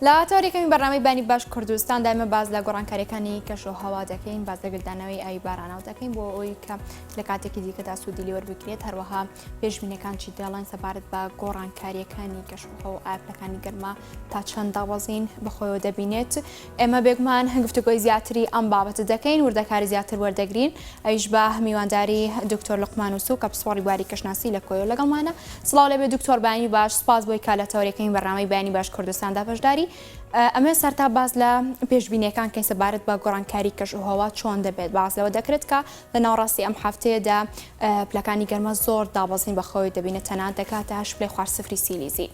لە تەوەری یەکەمی بەرنامەی بانی باش کوردستان دایمە باس لە گۆڕانکاریەکانی کەش و هەوا دەکەین باس لە گلدانەوەی ئاوی باراناو دەکەین بۆ ئەوەی کە لە کاتێکی دیکەدا سوودی لێوەربگرێت هەروەها پێشبینەکان چی دەڵێن سەبارەت بە گۆڕانکاریەکانی کەش و هەوا ئاپلەکانی گەرما تا چەند دابەزین بەخۆیەوە دەبینێت ئێمە بێگومان گفتوگۆی زیاتری ئەم بابەتە دەکەین، وردەکاری زیاتر وەردەگرین، ئەویش بە میوانداری دکتۆر لوقمان وسو کە پسپۆڕی بواری کەشناسی لە کۆیەوە لەگەڵمانە. سڵاو لێبێ دکتۆر بەیانی باش، سوپاس بۆی کە لە تەوەرەکەی بەرنامەی بەیانی باش کوردستاندا بەشداری. ئەمەوێت سەرتا باس لە پێشبینیەکان کەین سەبارەت بە گۆڕانکاری کەش و هەوا چۆن دەبێت، باس لەوە دەکرێت کە لە ناوەڕاستی ئەم هەفتەیەدا پلەکانی گەرما زۆر دابەزین بەخۆی دەبینێت تەنانەت دەگاتە هەشت پلەی خوار سفری سیلیزی.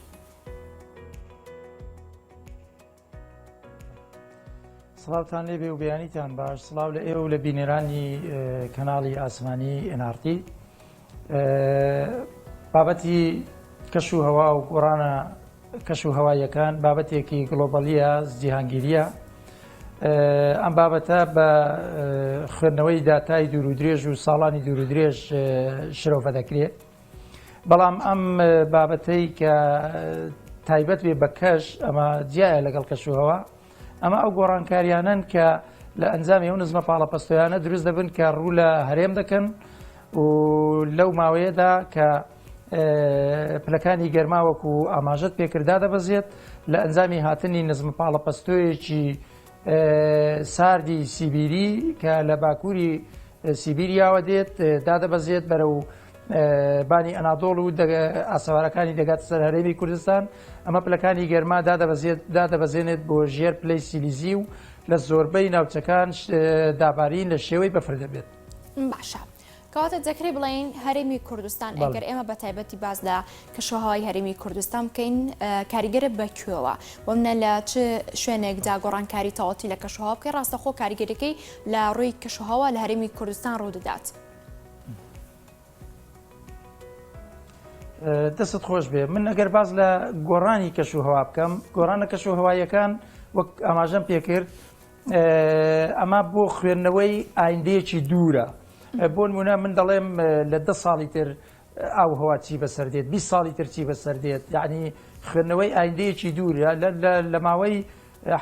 سڵاوتان لێبێ و بەیانیتان باش سڵاو لە ئێوە و لە بینەرانی کەناڵی ئاسمانی NRT بابەتی کەش و هەوا و گۆڕانە کەش و هەواییەکان بابەتێکی گلۆبەلیە جیهانگیریە ئەم بابەتە بە خوێندنەوەی داتای دوور و درێژ و ساڵانی دوور و درێژ شرۆڤە دەکرێت بەڵام ئەم بابەتەی کە تایبەت بێ بە کەش ئەمە جیایە لەگەڵ کەشوهەوا ئەمە ئەو گۆڕانکاریانن کە لە ئەنجامی ئەو نزمە پاڵەپەستۆیانە دروست دەبن کە ڕوو لە هەرێم دەکەن و لەو ماوەیەدا کە پلەکانی گەرما وەکو ئاماژەت پێکردا دەبەزێت لە ئەنجامی هاتنی نزمە پاڵەپەستۆیەکی ساردی سیبیری کە لە باکووری سیبیریاوە دێت دادەبەزێت بەرەو بانی ئەنادۆڵ و ئاسەوارەکانی دەگاتە سەر هەرێمی کوردستان ئەمە پلەکانی گەرما دادەبەزێت دادەبەزێنێت بۆ ژێر پلەی سیلیزی و لە زۆربەی ناوچەکان دابارین لە شێوەی بەفر دەبێت. باشە کەواتە دەکرێت بڵێین هەرێمی کوردستان ئەگەر ئێمە بە تایبەتی باس لە کەشوهەوای هەرێمی کوردستان بکەین کاریگەرە بە کوێوە بۆ منە لە چ شوێنێکدا گۆڕانکاری تەواوەتی لە کەشوهەوا بکەین ڕاستەخۆ کاریگەریەکەی لە ڕووی کەشوهەوا لە هەرێمی کوردستان ڕوودەدات. دەستت خۆش بێ من ئەگەر باز لە گۆڕانی کەش و هەوا بکەم گۆڕانە کەش و هەوایەکان وەک ئاماژەم پێکرد ئەمە بۆ خوێندنەوەی ئایندەیەکی دوورە بۆ نمونە من دەڵێم لە دە ساڵی تر ئاو هەوا چی بەسەر دێت 20 ساڵی تر چی بەسەر دێت یعنی خوێندنەوەی ئایندەیەکی دوورە لە ماوەی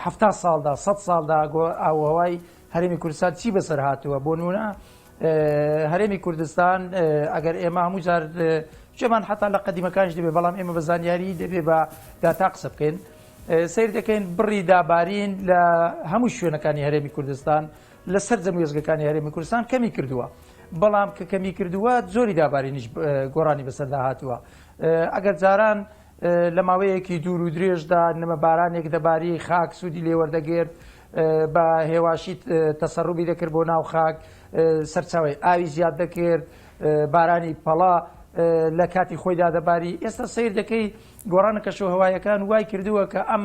ه ساڵدا 100 ساڵدا ئاوهوای هەرێمی کوردستان چی بەسەر هاتووە بۆ نمونە هەرێمی کوردستان ئەگەر ئێمە هەموو جار جێمان حتا لە قەدیمەکانش دەبێت بەڵام ئێمە بە زانیاری دەبێ بە داتا قسە بکەین سیر دەکەین بڕی دابارین لە هەموو شوێنەکانی هەرێمی کوردستان لە سەرجەم وێزگەکانی هەرێمی کوردستان کەمی کردووە بەڵام کە کەمی کردووە زۆری دابارینیش گۆڕانی بەسەردا هاتووە ئەگەر جاران لە ماوەیەکی دوور و درێژدا نمە بارانێک دەباری خاک سوودی لێوەردەگرت بە هێواشی تەسەروبی دەکرد بۆ ناو خاک، سەرچاوەی ئاوی زیاد دەکرد، بارانی پەڵە لە کاتی خۆیدا دەباری، ئێستا سەیر دەکەی گۆڕانە کەشوهەوایەکان وای کردووە کە ئەم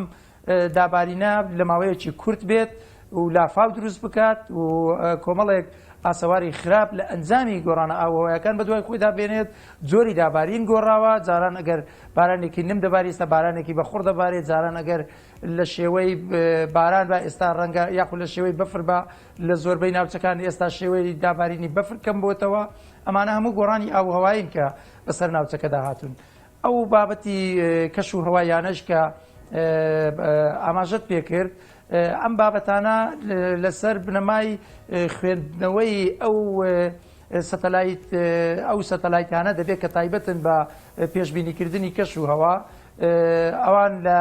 دابارینە لە ماوەیەکی کورت بێت و لافاو دروست بکات و کۆمەڵێک ئاسەواری خراپ لە ئەنجامی گۆڕانە ئاوهەوایەکان بەدوای خۆیدا بێنێت، جۆری دابارین گۆڕاوە، جاران ئەگەر بارانێکی نم دەباری ئێستا بارانێکی بەخوڕ دەبارێت، جاران ئەگەر لە شێوەی باران بە ئێستا ڕەنگە یاخود لە شێوەی بەفر بە لە زۆربەی ناوچەکان ئێستا شێوەی دابارینی بەفر کەم بۆتەوە ئەمانە هەموو گۆڕانی ئاوهەوایین کە بەسەر ناوچەکەدا هاتوون ئەو بابەتی کەش و هەوایانەش کە ئاماژەت پێکرد ئەم بابەتانە لەسەر بنەمای خوێندنەوەی ئەو سەتەلایت ئەو سەتەلایتانە دەبێت کە تایبەتن بە پێشبینیکردنی کەش و هەوا ئەوان لە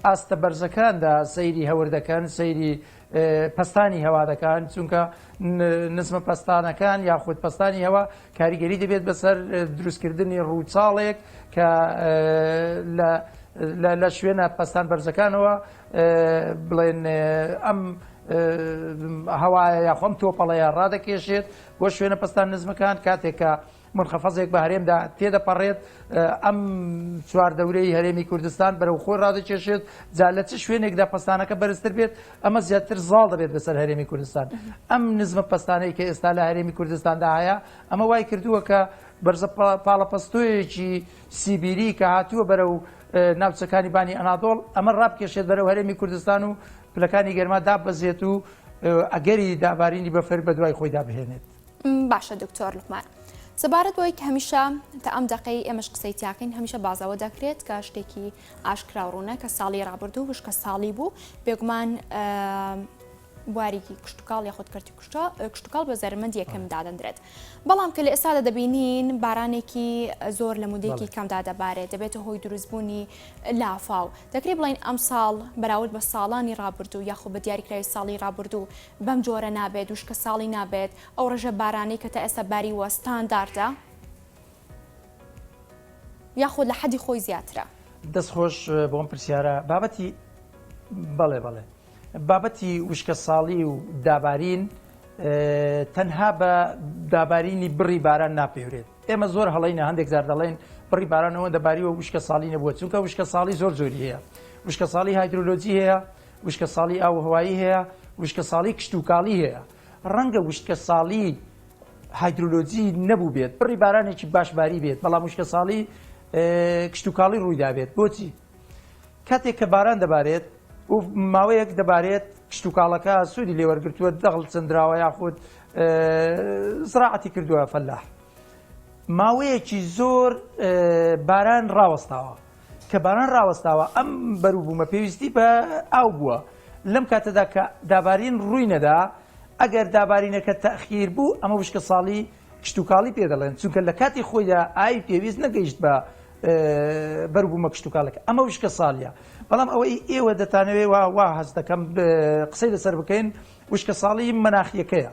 ئاستە بەرزەکاندا سەیری هەور دەکەن سەیری پەستانی هەوا دەکەن چونکە نزمە پەستانەکان یاخود پەستانی هەوا کاریگەری دەبێت بەسەر دروستکردنی ڕووچاڵێک کە لە شوێنە پەستان بەرزەکانەوە بڵێن ئەم هەوایە یاخۆم تۆپەڵەیە ڕادەکێشێت بۆ شوێنە پەستان نزمەکان کاتێک کە منخەفەزێک بە هەرێمدا تێدەپەڕێت ئەم چواردەورەی هەرێمی کوردستان بەرەو خۆی ڕادەکێشێت جا لە چ شوێنێکدا پەستانەکە بەرزتر بێت ئەمە زیاتر زاڵ دەبێت بەسەر هەرێمی کوردستان ئەم نزمە پەستانەی کە ئێستا لە هەرێمی کوردستاندا هەیە ئەمە وای کردووە کە بەرزە پاڵەپەستۆیەکی سیبیری کە هاتووە بەرەو ناوچەکانی بانی ئەنادۆڵ ئەمە ڕابکێشێت بەرەو هەرێمی کوردستان و پلەکانی گەرما دابەزێت و ئەگەری دابارینی بەفر بەدوای خۆیدا بهێنێت. باشە دکتۆر لوقمان. سەبارەت بەوەی کە هەمیشە تا ئەم دەقەی ئێمەش قسەی تیاکەین هەمیشە بازەوە دەکرێت کە شتێکی ئاشکرا و ڕوونە کە ساڵی ڕابردوو وشکە ساڵی بوو بێگومان بواری کشتتوکاڵ یاخود کەرتی کشتتوکاڵ بە زەرمەند یەکەم دادەندرێت بەڵام کە لە ئێستادا دەبینین بارانێکی زۆر لە مودێکی کەمدا دەبارێت دەبێتە هۆی دروستبوونی لافاو دەکرێت بڵین ئەم ساڵ بەراورد بە ساڵانی ڕابردوو یاخۆ بە دیاریکراوی ساڵی ڕابردوو بەم جۆرە نابێت وشکە ساڵی نابێت ئەو ڕێژە بارانەی کە تا ئێستا باریوە ستانداردە یاخود لە حەدی خۆی زیاترە؟ دەست خۆش بۆم پرسیارە بابەتی بەڵێ بەڵێ بابەتی وشکە ساڵی و دابارین تەنها بە دابارینی بڕی باران ناپێورێت ئێمە زۆر هەڵینە هەندێک جار دەڵێن بڕی بارانەوە دەباریوە وشکە ساڵی نەبووە چونکە وشکە ساڵی زۆر زۆری هەیە وشکە ساڵی هایدرۆلۆجی هەیە وشکە ساڵی ئاوهوایی هەیە وشکە ساڵی کشتتوکاڵی هەیە ڕەنگە وشکەساڵی هایدرۆلۆجی نەبووبێت، بڕی بارانێکی باش باری بێت، بەڵام وشکەساڵی کشتوکاڵی ڕوویدابێت. بۆچی؟ کاتێک کە باران دەبارێت و ماوەیەک دەبارێت کشتوکاڵەکە سوودی لێوەرگرتووە، دەغڵ چندراوە یاخود زراعەتی کردووە فەلاح. ماوەیەکی زۆر باران ڕاوەستاوە. کە باران ڕاوەستاوە ئەم بەروبوومە پێویستی بە ئاو بووە، لەم کاتەدا کە دابارین ڕووی نەدا، ئەگەر دابارینەکە تەئخیر بوو ئەمە وشکەساڵی کشتوکاڵی پێ دەڵێن، چونکە لە کاتی خۆیدا ئاوی پێویست نەگەیشت بە بەروبوومە کشتوکاڵەکە، ئەمە وشکەساڵیە. بەڵام ئەوەی ئێوە دەتانەوێ وا وا هەست دەکەم قسەی لەسەر بکەین وشکەساڵی مەناخیەکەیە.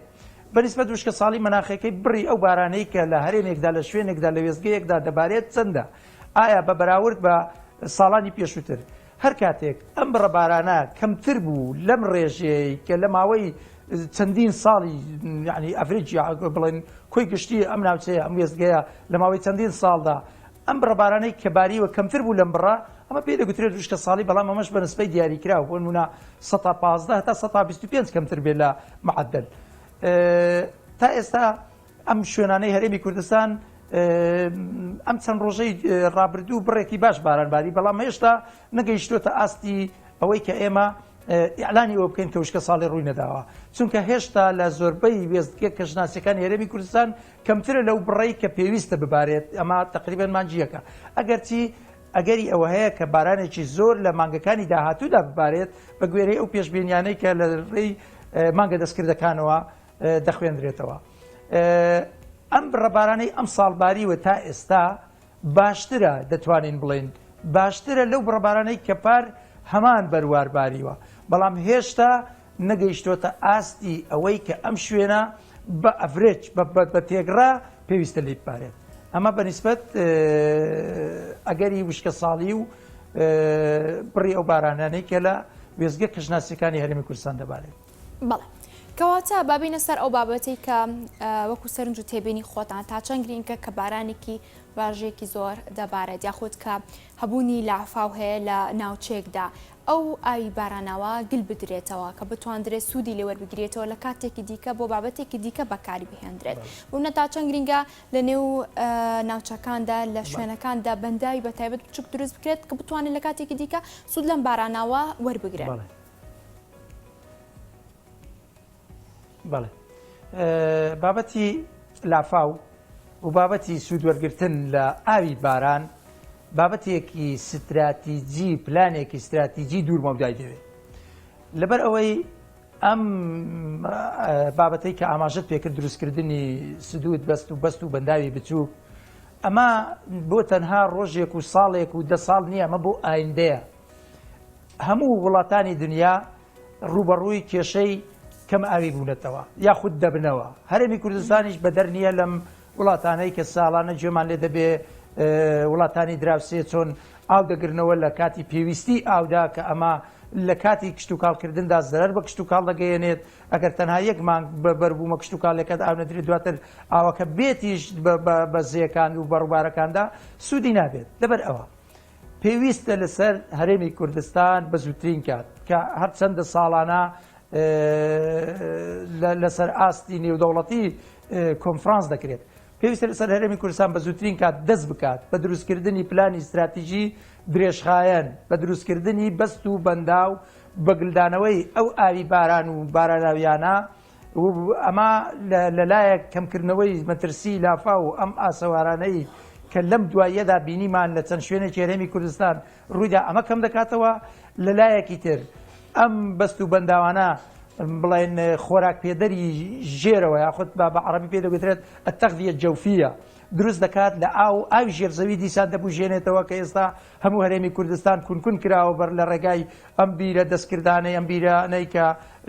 بەنیسبەت وشکەساڵی مەناخەکەی بڕی ئەو بارانەی کە لە هەرێمێکدا لە شوێنێکدا لە وێستگەیەکدا دەبارێت چەندە؟ ئایا بە بەراورد بە ساڵانی پێشووتر هەر کاتێک ئەم بڕە بارانە کەمتر بوو لەم ڕێژەیەی کە لە ماوەی چەندین ساڵی یعنی average بڵێن کۆی گشتی ئەم ناوچەیە ئەم وێستگەیە لە ماوەی چەندین ساڵدا ئەم بڕە بارانەی کە باریوە کەمتر بوو لەم بڕە ئەمە پێی دەگوترێت وشکە ساڵی بەڵام ئەمەش بە نسبەی دیاریکراو بۆ نمونە 15 هەتا 25 کەمتر بێت لە معدل تا ئێستا ئەم شوێنانەی هەرێمی کوردستان ئەم چەند ڕۆژەی ڕابردوو بڕێکی باش باران باری بەڵام هێشتا نەگەیشتووەتە ئاستی ئەوەی کە ئێمە ئیعلانی ئەوە بکەین کە وشکە ساڵی ڕووی نەداوە چونکە هێشتا لە زۆربەی وێستگە کەشناسیەکانی هەرێمی کوردستان کەمترە لەو بڕەی کە پێویستە ببارێت ئەمە تقریبا مانگیەکە ئەگەرچی ئەگەری ئەوە هەیە کە بارانێکی زۆر لە مانگەکانی داهاتوودا ببارێت بە گوێرەی ئەو پێشبینیانەی کە لە ڕێی مانگە دەستکردەکانەوە دەخوێندرێتەوە. ئەم بڕە بارانەی ئەمساڵ باریوە تا ئێستا باشترە دەتوانین بڵێین باشترە لەو بڕە بارانەی کە پار هەمان بەروار باریوە، بەڵام هێشتا نەگەیشتۆتە ئاستی ئەوەی کە ئەم شوێنە بە average بە تێگڕا پێویستە لێی ببارێت. ئەمە بە نیسبەت ئەگەری وشکەساڵی و بڕی ئەو بارانانەی کە لە وێستگە کەشناسییەکانی هەرێمی کوردستان دەبارێت. بەڵێ. کەواتە با بێینە سەر ئەو بابەتەی کە وەکو سەرنج و تێبینی خۆتان تا چەند گرینگە کە بارانێکی ڕێژەیەکی زۆر دەبارێت یاخود کە هەبوونی لافاو هەیە لە ناوچەیەکدا ئەو ئاوی باراناوە گل بدرێتەوە کە بتواندرێت سوودی لێ وەربگیرێتەوە لە کاتێکی دیکە بۆ بابەتێکی دیکە بەکاری بهێندرێت بوونە تا چەند گرینگە لە نێو ناوچەکاندا لە شوێنەکاندا بەنداوی بە تایبەت بچوک دروست بکرێت کە بتوانێت لە کاتێکی دیکە سوود لەم باراناوە وەربگرن. بەڵێ بابەتی لافاو و بابەتی سوودوەرگتن لە ئاوی باران بابەتێکی ستراتیجی پلانێکی ستراتیجی دوور مەودای دەوێت لەبەر ئەوەی ئەم بابەتەی کە ئاماژت پێکرد دروستکردنی سدود بەست و بەست و بەنداوی بچووک ئەمە بۆ تەنها ڕۆژێک و ساڵێک و دە ساڵ نییە ئەمە بۆ ئایندەیە هەموو وڵاتانی دنیا ڕووبەڕووی کێشەی کەم ئاوی بوونەتەوە یاخود دەبنەوە هەرێمی کوردستانیش بەدەر نییە لەم وڵاتانەی کە ساڵانە گوێمان لێ دەبێ وڵاتانی دراوسێ چۆن ئاو دەگرنەوە لە کاتی پێویستی ئاودا کە ئەمە لە کاتی کشتتوکاڵکردندا زەرەر بە کشتتوکاڵ دەگەیەنێت ئەگەر تەنها یەک مانگ بە بەربوومە کشتتوکاڵەکەت ئاو نەدرێت دواتر ئاوەکە بێتیش بە زێکان و بەڕووبارەکاندا سوودی نابێت لەبەر ئەوە پێویستە لەسەر هەرێمی کوردستان بە زووترین کات کە هەرچەندە ساڵانە لەسەر ئاستی نێودەوڵەتی کۆنفرانس دەکرێت پێویستە لەسەر هەرێمی کوردستان بە زووترین کات دەست بکات بە دروستکردنی پلانی ستراتیژی درێژخایەن بە دروستکردنی بەست و بەنداو بە گلدانەوەی ئەو ئاوی باران و باراناویانە. ئەمە لەلایەک کەمکردنەوەی مەترسی لافاو و ئەم ئاسەوارانەی کە لەم دواییەدا بینیمان لە چەند شوێنێکی هەرێمی کوردستان ڕوویدا ئەمە کەم دەکاتەوە، لەلایەکی تر ئەم بەست و بەنداوانە بڵێن خۆراک پێدەری ژێرەوە یاخود بە عەڕەبی پێ دەگوترێت التغذیە الجوفیە دروست دەکات لە ئاو ئاوی ژێرزەوی دیسان دەبوژێنێتەوە کە ئێستا هەموو هەرێمی کوردستان کونکون کراوە بەر لە ڕێگای ئەم بیرە دەستکردانەی ئەم بیرانەی کە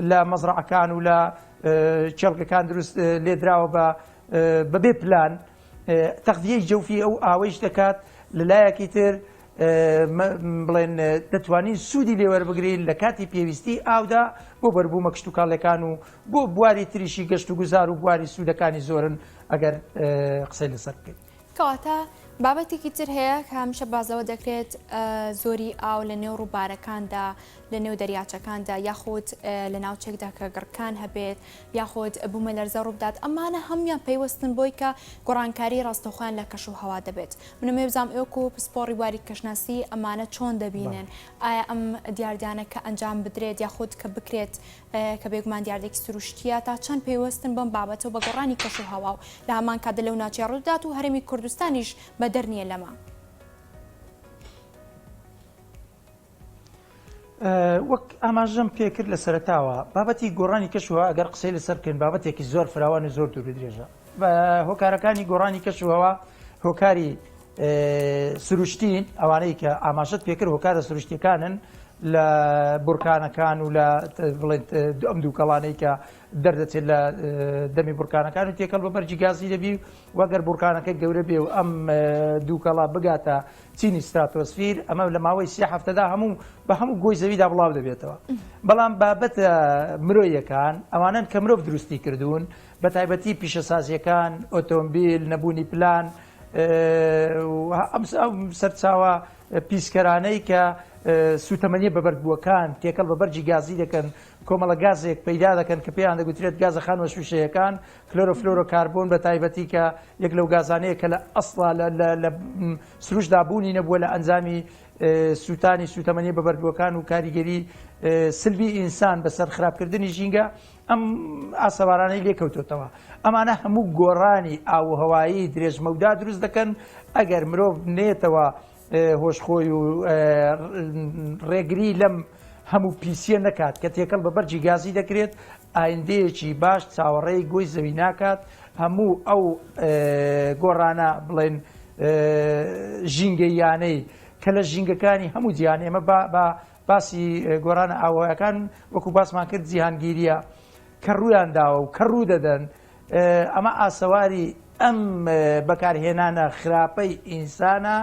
لە مەزرەعەکان و لە کێڵگەکان دروست لێدراوە بە بەبێ پلان تەغذیەی جەوفی ئەو ئاوەیش دەکات لەلایەکی تر بڵێن دەتوانین سوودی لێوەربگرین لە کاتی پێویستی ئاودا بۆ بەربوومە کشتتوکاڵەکان و بۆ بواری تریشی گەشت و گوزار و بواری سوودەکانی زۆرن ئەگەر قسەی لەسەر بکەین. کەواتە بابەتێکی تر هەیە کە هەمیشە باس لەوە دەکرێت زۆری ئاو لە نێو ڕووبارەکاندا لە نێو دەریاچەکاندا یاخود لە ناوچێکدا کە گڕکان هەبێت یاخود بوومەلەرزە ڕووبدات ئەمانە هەموویان پەیوەستن بۆی کە گۆڕانکاری ڕاستەوخۆیان لە کەش و هەوا دەبێت منەمێ بزانم ئێوەکو پسپۆڕی بواری کەشناسی ئەمانە چۆن دەبینن ئایا ئەم دیاردانە کە ئەنجام بدرێت یاخود کە بکرێت کە بێگومان دیاردەیەکی سروشتییە، تا چەند پەیوەستن بەم بابەتە و بە گۆڕانی کەشوهەوا و لە هەمان کاتدا لەو ناوچەیە ڕوودەدات و هەرێمی کوردستانیش بەدەر نییە لەمە. وەک ئاماژەم پێکرد لە سەرەتاوە بابەتی گۆڕانی کەشوهەوا ئەگەر قسەی لەسەر بکەین بابەتێکی زۆر فراوان و زۆر دوور و درێژە. هۆکارەکانی گۆڕانی کەشوهەوا هۆکاری سروشتین ئەوانەی کە ئاماژەت پێکرد هۆکارە سروشتیەکانن لە بورکانەکان و لە بڵێن ئەم دووکەڵانەی کە دەردەچێت لە دەمی بورکانەکان و تێکەڵ بە بەرجی گازی دەبی و گەر بورکانەکە گەورە بێ و ئەم دووکەڵە بگاتە چینی ستراتۆسفیر ئەمە لە ماوەی سێ هەفتەدا هەموو بە هەموو گۆی زەویدا بڵاو دەبێتەوە بەڵام بابەتە مرۆیەکان ئەوانن کە مرۆڤ دروستی کردوون بە تایبەتی پیشەسازیەکان، ئۆتۆمبیل، نەبوونی پلان، ئەم سەرچاوە پیسکەرانەی کە سوتەمەنیە بەبەردبووەکان تێکەڵ بە بەرجی گازی دەکەن، کۆمەڵە گازێک پەیدا دەکەن کە پێیان دەگوترێت گازە خانووە شووشەیەکان، کلۆرۆفلۆرۆکاربۆن بە تایبەتی کە یەک لەو گازانەیە کە لە ئەسڵا لە سروشتدا بوونی نەبووە لە ئەنجامی سووتانی سوتەمەنیە بەبەردبووەکان و کاریگەری سلبی ئینسان بەسەر خراپکردنی ژینگە ئەم ئاسەوارانەی لێکەوتۆتەوە. ئەمانە هەموو گۆڕانی ئاووهەوایی درێژمەودا دروست دەکەن، ئەگەر مرۆڤ نێتەوە هۆش خۆی و ڕێگری لەم هەموو پیسیە نەکات کە تێکەڵ بە بەرجی گازی دەکرێت، ئایندەیەکی باش چاوەڕێی گۆی زەوی ناکات، هەموو ئەو گۆڕانە بڵێن ژینگەییانەی کە لە ژینگەکانی هەموو جیهان ئێمە بە باسی گۆڕانە ئاوهەوایەکان وەکو باسمان کرد جیهانگیریە کە ڕوویان داوە و کە ڕوو دەدەن ئەمە ئاسەواری ئەم بەکارهێنانە خراپەی ئینسانە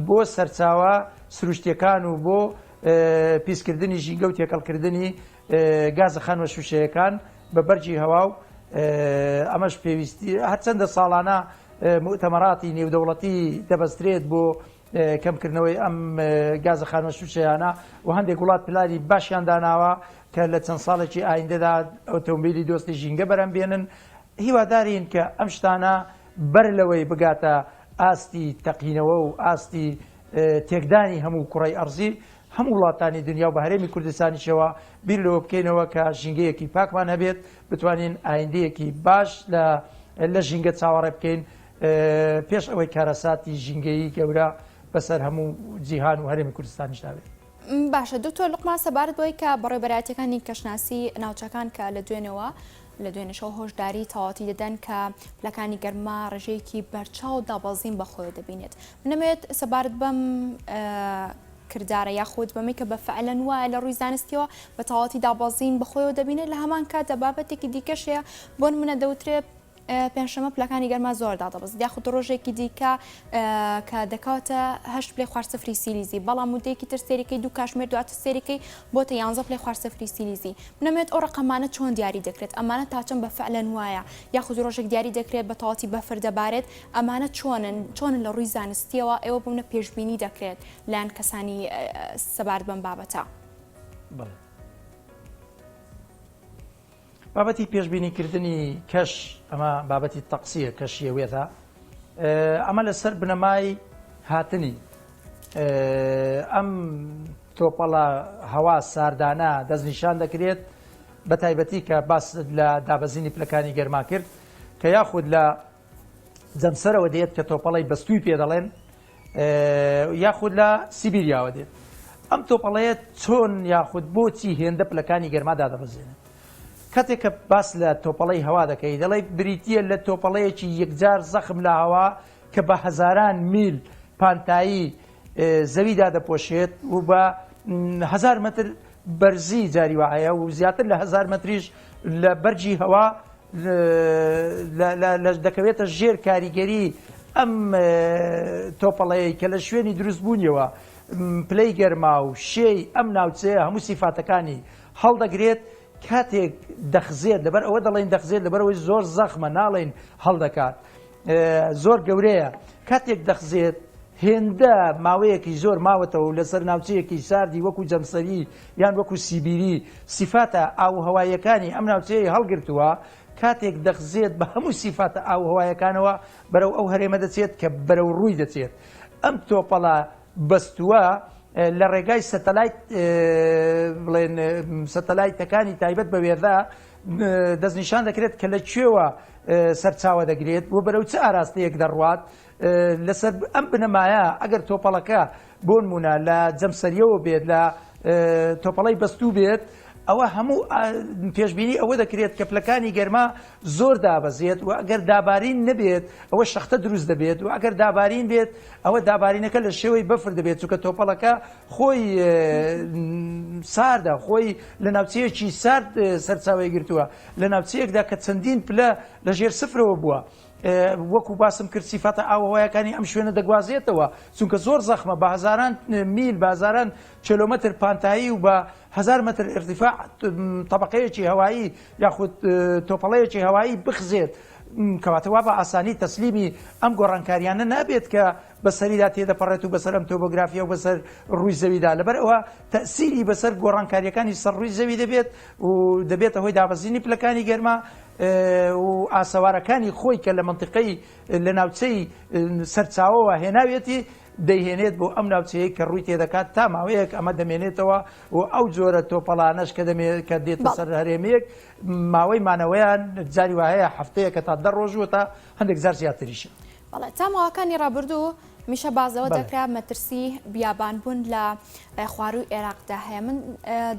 بۆ سەرچاوە سروشتیەکان و بۆ پیسکردنی ژینگە و تێکەڵکردنی گازە خانوە شوشەیەکان بە بەرگی هەوا و ئەمەش پێویستی هەرچەندە ساڵانە موتەمەراتی نێودەوڵەتی دەبەسترێت بۆ کەمکردنەوەی ئەم گازە خانوە شوشەیانە و هەندێک وڵات پلانی باشیان داناوە کە لە چەند ساڵێکی ئایندەدا ئۆتۆمبیلی دۆستی ژینگە بەرهەم بێنن هیوادارین کە ئەم شتانە بەر لەوەی بگاتە ئاستی تەقینەوە و ئاستی تێکدانی هەموو کوڕی ئەرزی هەموو وڵاتانی دنیا و بە هەرێمی کوردستانیشەوە بیر لەوە بکەینەوە کە ژینگەیەکی پاکمان هەبێت بتوانین ئایندەیەکی باش لە لە ژینگە چاوەڕێ بکەین پێش ئەوەی کارەساتی ژینگەیی گەورە بەسەر هەموو جیهان و هەرێمی کوردستانیشدا بێت. باشە دکتۆر لوقمان سەبارەت بەوەی کە بەڕێوەبەرایەتیەکانی کەشناسی ناوچەکان کە لە دوێنێوە لە دوێنێشەوە هۆشداری تەواوەتی دەدەن کە پلەکانی گەرما ڕێژەیەکی بەرچاو دابەزین بەخۆیەوە دەبینێت منەمێت سەبارەت بەم کردارە یاخود بەمەی کە بە فعلەن وایە لە ڕووی زانستیەوە بە تەواوەتی دابەزین بەخۆیەوە دەبینێت لە هەمان کاتدا بابەتێکی دیکەش هەیە بۆ نمونە دەوترێ پێنجشەممە پلەکانی گەرما زۆر دادەبەزێت یاخود ڕۆژێکی دیکە کە دەکاتە هەشت پلەی خوار سفری سیلیزی بەڵام مدەیەکی تر سێریکەی دوو کاژمێر دواتر سێریکەی بۆتە یانزە پلەی خوار سفری سیلیزی منەمێت ئەو ڕقەمانە چۆن دیاری دەکرێت ئەمانە تا چەند بە فعلەن وایە یاخود ڕۆژێک دیاری دەکرێت بە تەواوەتی بەفر دەبارێت ئەمانە چۆنن چۆنن لە ڕووی زانستیەوە ئێوە بۆ منە پێشبینی دەکرێت لایەن کەسانی سەبارەت بەم بابەتە. بەڵێ. بابەتی پێشبینی کردنی کەش ئەمە بابەتی تەقسیە کەشیە وێتە ئەمە لەسەر بنەمای هاتنی ئەم تۆپەڵە هەوا ساردانە دەستنیشان دەکرێت. بە تایبەتی کە باس لە دابەزینی پلەکانی گەرما کرد کە یاخود لە جەمسەرەوە دێت کە تۆپەڵی بەستووی پێ دەڵێن یاخود لە سیبیریاوە دێت. ئەم تۆپەڵەیە چۆن یاخود بۆچی هێندە پلەکانی گەرما دادەبەزێنێت؟ کاتێک کە باس لە تۆپەڵەی هەوا دەکەی دەڵێی بریتییە لە تۆپەڵەیەکی یەکجار زەخم لە هەوا کە بە هەزاران میل پانتایی زەوی دادەپۆشێت و بە هەزار مەتر بەرزی جاری وا هەیە و زیاتر لە هەزار مەتریش لە بەرگی هەوا دەکەوێتە ژێر کاریگەری ئەم تۆپەڵەیە کە لە شوێنی دروستبوونیەوە پلەی گەرما و شێی ئەم ناوچەیە هەموو سیفاتەکانی هەڵدەگرێت کاتێک دەخزێت لەبەر ئەوە دەڵێن دەخزێت لەبەرەوەی زۆر زەخمە ناڵێن هەڵدەکات زۆر گەورەیە کاتێک دەخزێت هێندە ماوەیەکی زۆر ماوەتەوە و لەسەر ناوچەیەکی ساردی وەکو جەمسەری یان وەکو سیبیری سیفاتە ئاووهەواییەکانی ئەم ناوچەیەی هەڵگرتووە، کاتێک دەخزێت بە هەموو سیفاتە ئاووهەوایەکانەوە بەرەو ئەو هەرێمە دەچێت کە بەرەو ڕووی دەچێت. ئەم تۆپەڵە بەستووە لە ڕێگای سەتەلایت بڵێن سەتەلایتەکانی تایبەت بە وێردا دەستنیشان دەکرێت کە لە کوێوە سەرچاوە دەگرێت و بەرەو چ ئاراستەیەک دەڕوات لەسەر ئەم بنەمایە ئەگەر تۆپەڵەکە بۆنمونە لە جەمسەریەوە بێت لە تۆپەڵی بەستوو بێت ئەوە هەموو پێشبینی ئەوە دەکرێت کە پلەکانی گەرما زۆر دابەزێت و ئەگەر دابارین نەبێت ئەوە شەختە دروست دەبێت و ئەگەر دابارین بێت ئەوە دابارینەکە لە شێوەی بەفر دەبێت چونکە تۆپەڵەکە خۆی ساردە خۆی لە ناوچەیەکی سارد سەرچاوی گرتووە لە ناوچەیەکدا کە چەندین پلە لە ژێر سفرەوە بووە وەکو باسم کرد سیفاتە ئاوهەوایەکانی ئەم شوێنە دەگوازێتەوە چونکە زۆر زەخمە بە هەزاران میل بە هەزاران کیلۆمەتر پانتایی و بە هەزار مەتر ئیرتیفاع تەبەقەیەکی هەوایی یاخود تۆپەڵەیەکی هەوایی بخزێت کەواتە وا بە ئاسانی تەسلیمی ئەم گۆڕانکاریانە نابێت کە بەسەریدا تێدەپەڕێت و بەسەر ئەم تۆبۆگرافیا و بەسەر ڕووی زەویدا لەبەر ئەوە تەسیری بەسەر گۆڕانکاریەکانی سەر ڕووی زەوی دەبێت و دەبێتە هۆی دابەزینی پلەکانی گەرما و ئاسەوارەکانی خۆی کە لە مەنتیقەی لە ناوچەی سەرچاوەوە هێناویەتی دەیهێنێت بۆ ئەم ناوچەیە کە ڕووی تێدەکات تا ماوەیەک ئەمە دەمێنێتەوە و ئەو جۆرە تۆپەڵانەش کە دەمێ کە دێتە سەر هەرێمێک ماوەی مانەوەیان جاری وایە هەفتەیەکە تا 10 ڕۆژ و تا هەندێک جار زیاتریشە. بەڵێ تا ماوەکانی ڕابردوو هەمیشە باس لەوە دەکرا مەترسی بیابانبوون لە خوارووی عێراقدا هەیە من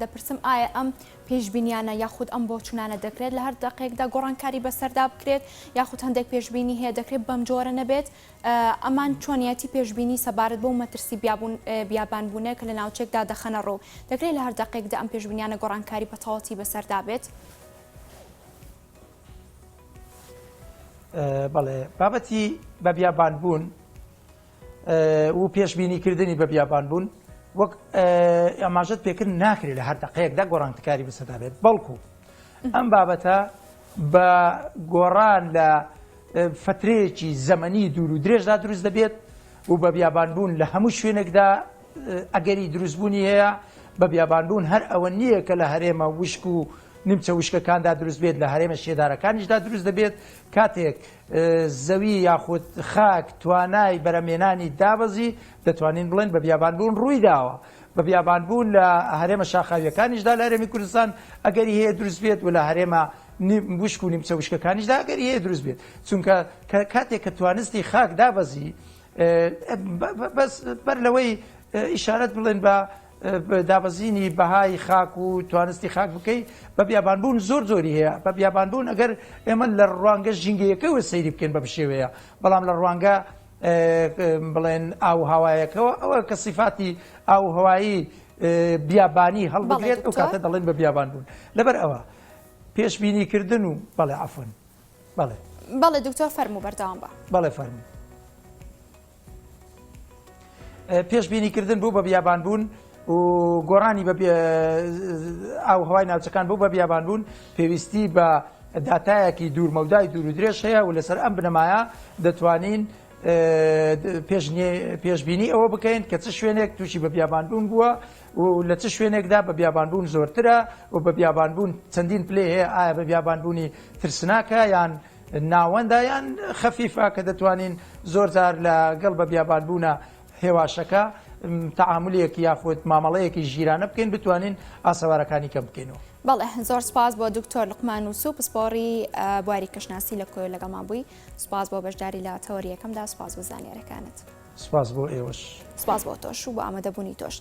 دەپرسم ئایا ئەم پێشبینیانە یاخود ئەم بۆچوونانە دەکرێت لە هەر دەقێکدا گۆڕانکاری بەسەردا بکرێت یاخود هەندێک پێشبینی هەیە دەکرێت بەم جۆرە نەبێت ئەمان چۆنیەتی پێشبینی سەبارەت بەو مەترسی بیابانبوونە کە لە ناوچێکدا دەخەنە ڕوو دەکرێت لە هەر دەقێکدا ئەم پێشبینیانە گۆڕانکاری بە تەواوەتی بەسەردا بێت؟ بەڵێ بابەتی بە بیابانبوون و پێشبینیکردنی بە بیابان بوون وەک ئاماژەت پێکرد ناکرێت لە هەر دقەیەکدا گۆڕانکاری بەسەدا بێت بەڵکو ئەم بابەتە بە گۆڕان لە فترەیەکی زەمەنی دوور و درێژدا دروست دەبێت و بە بیابانبوون لە هەموو شوێنێکدا ئەگەری دروستبوونی هەیە بە بیابانبوون هەر ئەوە نییە کە لە هەرێمە وشک و نیمچە وشکەکاندا دروست بێت لە هەرێمە شێدارەکانیشدا دروست دەبێت کاتێک زەوی یاخود خاک توانای بەرەمێنانی دابەزی، دەتوانین بڵێین بە بیابانبوون ڕووی داوە. بە بیابانبوون لە هەرێمە شاخاوییەکانیشدا لە هەرێمی کوردستان ئەگەری هەیە دروست بێت و لە هەرێمە وشک و نیمچە وشکەکانیشدا ئەگەری هەیە دروست بێت. چونکە کاتێک کە توانستی خاک دابەزی، بەس بەر لەوەی ئیشارەت بڵێن بە دابەزینی بەهای خاک و توانستی خاک بکەی بە بیابانبوون زۆر زۆری هەیە بە بیابانبوون ئەگەر ئێمە لە ڕوانگە ژینگەیەکەوە سەیری بکەین بە بشێوەیە بەڵام لە ڕوانگە بڵێن ئاو هەوایەکەوە ئەوە کە سیفاتی ئاو هەوایی بیابانی هەڵبگرێت ئەو کاتە دەڵێن بە بیابان بوون لەبەر ئەوە پێشبینیکردن و بەڵێ عفن بەڵێ بەڵێ دکتۆر فەرموو بەردەوام بە بەڵێ فەرموو پێشبینیکردن بوو بە بیابانبوون و گۆڕانی بە ئاوهوای ناوچەکان بوو بە بیابانبوون پێویستی بە داتایەکی دوورمەودای دوور و درێژ هەیە و لەسەر ئەم بنەمایە دەتوانین پێشبینی ئەوە بکەین کە چ شوێنێک تووشی بە بیابانبوون بووە و لە چ شوێنێکدا بە بیابانبوون زۆرترە و بە بیابانبوون چەندین پلەی هەیە ئایا بە بیابانبوونی ترسناکە یان ناوەندە یان خەفیفە کە دەتوانین زۆر جار لە گەڵ بە بیابانبوونە هێواشەکە تەعامولێک یاخود مامەڵەیەکی ژیرانە بکەین بتوانین ئاسەوارەکانی کەم بکەینەوە. بەڵێ زۆر سپاس بۆ دکتۆر لوقمان وسو پسپۆڕی بواری کەشناسی لە کۆیە لەگەڵمان بووی سپاس بۆ بەشداری لە تەوەری یەکەمدا سپاس بۆ زانیارەکانت. سپاس بۆ ئێوەش. سپاس بۆ تۆش و بۆ ئامادەبوونی تۆش.